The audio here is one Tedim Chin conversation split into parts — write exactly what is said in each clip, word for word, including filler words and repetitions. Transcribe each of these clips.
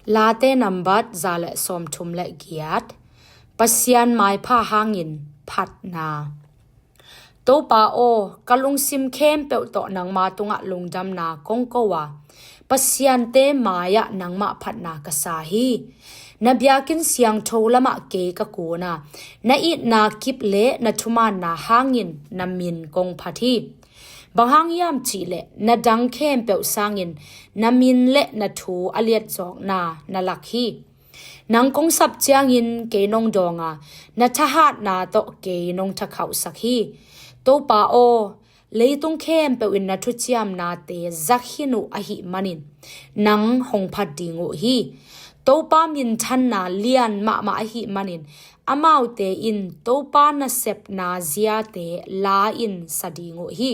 Late nambat za le sawmthum le giat. Pasian maipha hangin phatna. Topa aw, ka lungsim khempeuh tawh nangma tungah lungdamna kong ko a, pasiante mai-ah nangmah phatna ka sa hi. Na biakinn siangtho lamah kei ka kun a, na itna kip le na thumaanna hangin na min kong phat hi. Bang hang hiam cihleh na dang khempeuh sangin na min le na thu a liatzawkna na lak hi. Nang kong sap ciangin kei nong dawng a, na thahatna tawh kei nong thakhauhsak hi. Topa aw, leitung khempeuh in na thuciamnate zakhin uh ahih manin nang hong phat ding uh hi. Topa minthanna lian mahmah ahih manin amaute in Topa nasepna ziate la-in sa ding uh hi.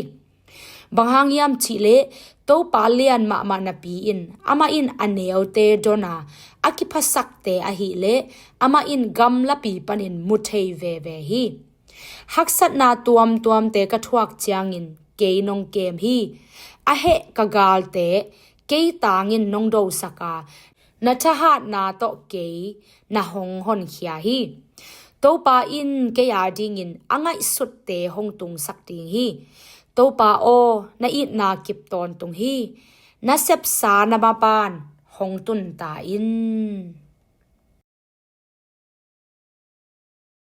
Bang hang hiam cihleh Topa lian mahmah napi-in amah in a neute don a, a kiphasakte ahileh amah in gamlapi panin mu thei veve hi. Haksatna tuamtuamte ka thuak ciangin kei nong kem hi. A heh ka galte kei tangin nong dosak a, na thahatna tawh kei na hong honkhia hi. Topa in kei a dingin a ngaihsutte hong tungsak ding hi. Topa aw, na itna kip tawntung hi. Na sepsa na mapan hong tunta in.